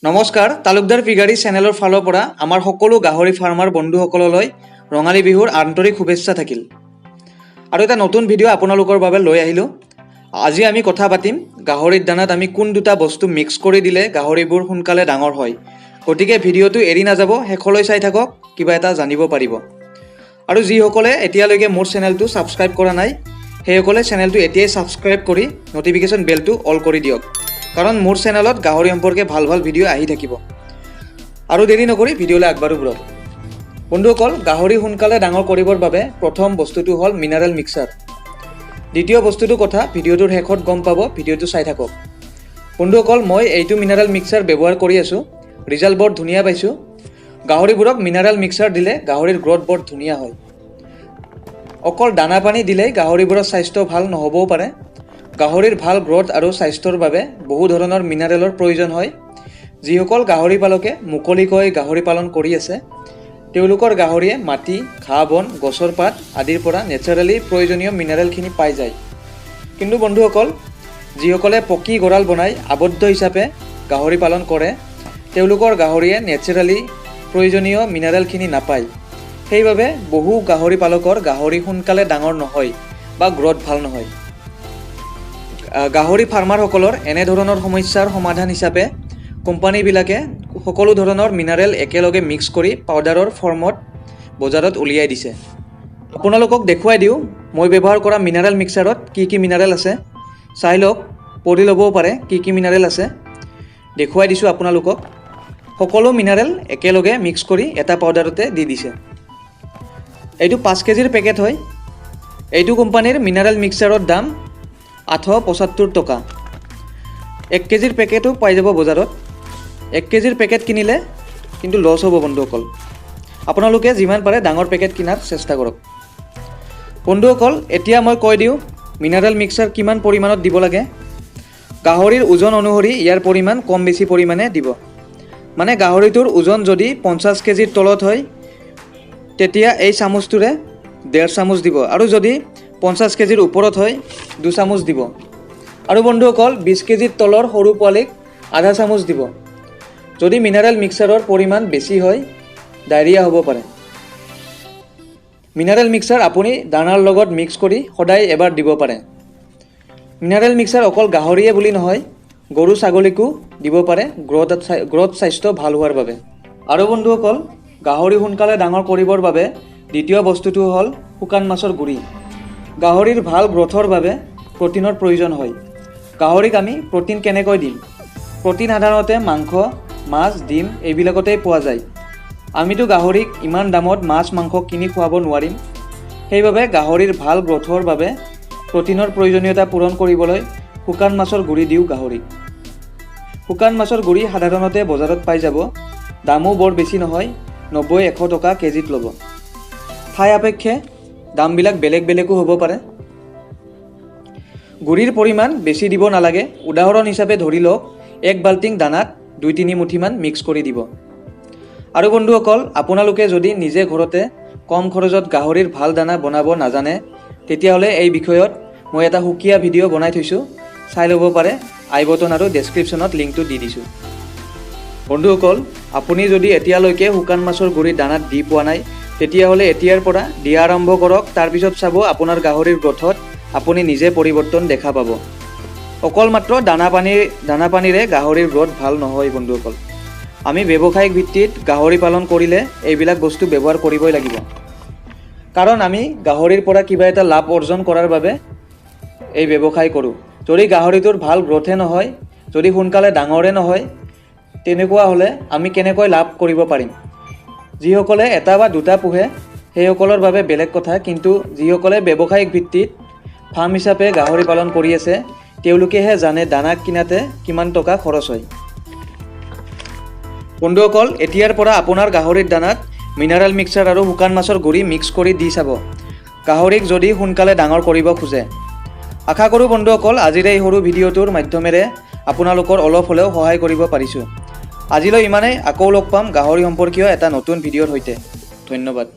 নমস্কাৰ, তালুকদাৰ পিগাৰী চেনেলৰ ফালৰ পৰা আমাৰ সকলো গাহৰি ফাৰ্মাৰ বন্ধুসকললৈ ৰঙালী বিহুৰ আন্তৰিক শুভেচ্ছা থাকিল। আৰু এটা নতুন ভিডিঅ' আপোনালোকৰ বাবে লৈ আহিলোঁ। আজি আমি কথা পাতিম গাহৰিৰ দানাত আমি কোন দুটা বস্তু মিক্স কৰি দিলে গাহৰিবোৰ সোনকালে ডাঙৰ হয়। গতিকে ভিডিঅ'টো এৰি নাযাব, শেষলৈ চাই থাকক, কিবা এটা জানিব পাৰিব। আৰু যিসকলে এতিয়ালৈকে মোৰ চেনেলটো ছাবস্ক্ৰাইব কৰা নাই, সেইসকলে চেনেলটো এতিয়াই ছাবস্ক্ৰাইব কৰি ন'টিফিকেশ্যন বেলটো অল কৰি দিয়ক, কাৰণ মোৰ চেনেলত গাহৰি সম্পৰ্কে ভাল ভাল ভিডিঅ' আহি থাকিব। আৰু দেৰি নকৰি ভিডিঅ'লৈ আগবাঢ়ো ব'লক। বন্ধুসকল, গাহৰি সোনকালে ডাঙৰ কৰিবৰ বাবে প্ৰথম বস্তুটো হ'ল মিনাৰেল মিক্সাৰ। দ্বিতীয় বস্তুটোৰ কথা ভিডিঅ'টোৰ শেষত গম পাব, ভিডিঅ'টো চাই থাকক। বন্ধুসকল, মই এইটো মিনাৰেল মিক্সাৰ ব্যৱহাৰ কৰি আছোঁ, ৰিজাল্ট বৰ ধুনীয়া পাইছোঁ। গাহৰিবোৰক মিনাৰেল মিক্সাৰ দিলে গাহৰিৰ গ্ৰ'থ বৰ ধুনীয়া হয়। অকল দানা পানী দিলেই গাহৰিবোৰৰ স্বাস্থ্য ভাল নহ'বও পাৰে। গাহৰিৰ ভাল গ্ৰ'থ আৰু স্বাস্থ্যৰ বাবে বহু ধৰণৰ মিনাৰেলৰ প্ৰয়োজন হয়। যিসকল গাহৰি পালকে মুকলিকৈ গাহৰি পালন কৰি আছে, তেওঁলোকৰ গাহৰিয়ে মাটি, ঘাঁহ বন, গছৰ পাত আদিৰ পৰা নেচাৰেলি প্ৰয়োজনীয় মিনাৰেলখিনি পাই যায়। কিন্তু বন্ধুসকল, যিসকলে পকী গঁৰাল বনাই আবদ্ধ হিচাপে গাহৰি পালন কৰে, তেওঁলোকৰ গাহৰিয়ে নেচাৰেলি প্ৰয়োজনীয় মিনাৰেলখিনি নাপায়। সেইবাবে বহু গাহৰি পালকৰ গাহৰি সোনকালে ডাঙৰ নহয় বা গ্ৰ'থ ভাল নহয়। গাহৰি ফাৰ্মাৰসকলৰ এনেধৰণৰ সমস্যাৰ সমাধান হিচাপে কোম্পানীবিলাকে সকলো ধৰণৰ মিনাৰেল একেলগে মিক্স কৰি পাউডাৰৰ ফৰ্মত বজাৰত উলিয়াই দিছে। আপোনালোকক দেখুৱাই দিওঁ, মই ব্যৱহাৰ কৰা মিনাৰেল মিক্সাৰত কি কি মিনাৰেল আছে। চাই লওক, পঢ়ি ল'বও পাৰে কি কি মিনাৰেল আছে। দেখুৱাই দিছোঁ আপোনালোকক। সকলো মিনাৰেল একেলগে মিক্স কৰি এটা পাউডাৰতে দি দিছে। এইটো 5 কেজিৰ পেকেট হয়। এইটো কোম্পানীৰ মিনাৰেল মিক্সাৰৰ দাম 875 টকা। 1 কেজিৰ পেকেটো পাই যাব বজাৰত। 1 কেজিৰ পেকেট কিনিলে কিন্তু লছ হ'ব। বন্ধুসকল, আপোনালোকে যিমান পাৰে ডাঙৰ পেকেট কিনাৰ চেষ্টা কৰক। বন্ধুসকল, এতিয়া মই কৈ দিওঁ মিনাৰেল মিক্সাৰ কিমান পৰিমাণত দিব লাগে। গাহৰিৰ ওজন অনুসৰি ইয়াৰ পৰিমাণ কম বেছি পৰিমাণে দিব। মানে গাহৰিটোৰ ওজন যদি 50 কেজিৰ তলত হয়, তেতিয়া এই চামুচটোৰে ডেৰ চামুচ দিব আৰু যদি 50 কেজিৰ ওপৰত হয়, 2 চামুচ দিব। আৰু বন্ধুসকল, 20 কেজিৰ তলৰ সৰু পোৱালিক আধা চামুচ দিব। যদি মিনাৰেল মিক্সাৰৰ পৰিমাণ বেছি হয়, ডায়েৰিয়া হ'ব পাৰে। মিনাৰেল মিক্সাৰ আপুনি দানাৰ লগত মিক্স কৰি সদায় এবাৰ দিব পাৰে। মিনাৰেল মিক্সাৰ অকল গাহৰিয়ে বুলি নহয়, গৰু ছাগলীকো দিব পাৰে গ্ৰ'থ স্বাস্থ্য ভাল হোৱাৰ বাবে। আৰু বন্ধুসকল, গাহৰি সোনকালে ডাঙৰ কৰিবৰ বাবে দ্বিতীয় বস্তুটো হ'ল শুকান মাছৰ গুড়ি। গাহৰিৰ ভাল গ্ৰ'থৰ বাবে প্ৰ'টিনৰ প্ৰয়োজন হয়। গাহৰিক আমি প্ৰ'টিন কেনেকৈ দিম? প্ৰ'টিন সাধাৰণতে মাংস, মাছ, ডিম এইবিলাকতেই পোৱা যায়। আমিতো গাহৰিক ইমান দামত মাছ মাংস কিনি খুৱাব নোৱাৰিম। সেইবাবে গাহৰিৰ ভাল গ্ৰ'থৰ বাবে প্ৰ'টিনৰ প্ৰয়োজনীয়তা পূৰণ কৰিবলৈ শুকান মাছৰ গুড়ি দিওঁ গাহৰিক। শুকান মাছৰ গুড়ি সাধাৰণতে বজাৰত পাই যাব। দামো বৰ বেছি নহয়, 90-100 টকা কেজিত ল'ব। ঠাই সাপেক্ষে দামবিলাক বেলেগ বেলেগো হ'ব পাৰে। গুড়িৰ পৰিমাণ বেছি দিব নালাগে। উদাহৰণ হিচাপে ধৰি লওক, এক বাল্টিং দানাত 2-3 মুঠিমান মিক্স কৰি দিব। আৰু বন্ধুসকল, আপোনালোকে যদি নিজে ঘৰতে কম খৰচত গাহৰিৰ ভাল দানা বনাব নাজানে, তেতিয়াহ'লে এই বিষয়ত মই এটা সুকীয়া ভিডিঅ' বনাই থৈছোঁ, চাই ল'ব পাৰে। আই বটন আৰু ডেছক্ৰিপশ্যনত লিংকটো দি দিছোঁ। বন্ধুসকল, আপুনি যদি এতিয়ালৈকে শুকান মাছৰ গুড়ি দানাত দি পোৱা নাই, তেতিয়াহ'লে এতিয়াৰ পৰা দিয়া আৰম্ভ কৰক। তাৰপিছত চাব, আপোনাৰ গাহৰিৰ গ্ৰ'থত আপুনি নিজে পৰিৱৰ্তন দেখা পাব। অকল মাত্ৰ দানা পানীৰে গাহৰিৰ গ্ৰ'থ ভাল নহয়। বন্ধুসকল, আমি ব্যৱসায়িক ভিত্তিত গাহৰি পালন কৰিলে এইবিলাক বস্তু ব্যৱহাৰ কৰিবই লাগিব, কাৰণ আমি গাহৰিৰ পৰা কিবা এটা লাভ অৰ্জন কৰাৰ বাবে এই ব্যৱসায় কৰোঁ। যদি গাহৰিটোৰ ভাল গ্ৰ'থে নহয়, যদি সোনকালে ডাঙৰে নহয়, তেনেকুৱা হ'লে আমি কেনেকৈ লাভ কৰিব পাৰিম? যিসকলে এটা বা দুটা পোহে, সেইসকলৰ বাবে বেলেগ কথা। কিন্তু যিসকলে ব্যৱসায়িক ভিত্তিত ফাৰ্ম হিচাপে গাহৰি পালন কৰি আছে, তেওঁলোকেহে জানে দানা কিনাতে কিমান টকা খৰচ হয়। বন্ধুসকল, এতিয়াৰ পৰা আপোনাৰ গাহৰিৰ দানাত মিনাৰেল মিক্সাৰ আৰু শুকান মাছৰ গুড়ি মিক্স কৰি দি চাব, গাহৰিক যদি সোনকালে ডাঙৰ কৰিব খোজে। আশা কৰোঁ বন্ধুসকল, আজিৰ এই সৰু ভিডিঅ'টোৰ মাধ্যমেৰে আপোনালোকৰ অলপ হ'লেও সহায় কৰিব পাৰিছোঁ। আজিলৈ ইমানেই। আকৌ লগ পাম গাহৰি সম্পৰ্কীয় এটা নতুন ভিডিঅ'ৰ সৈতে। ধন্যবাদ।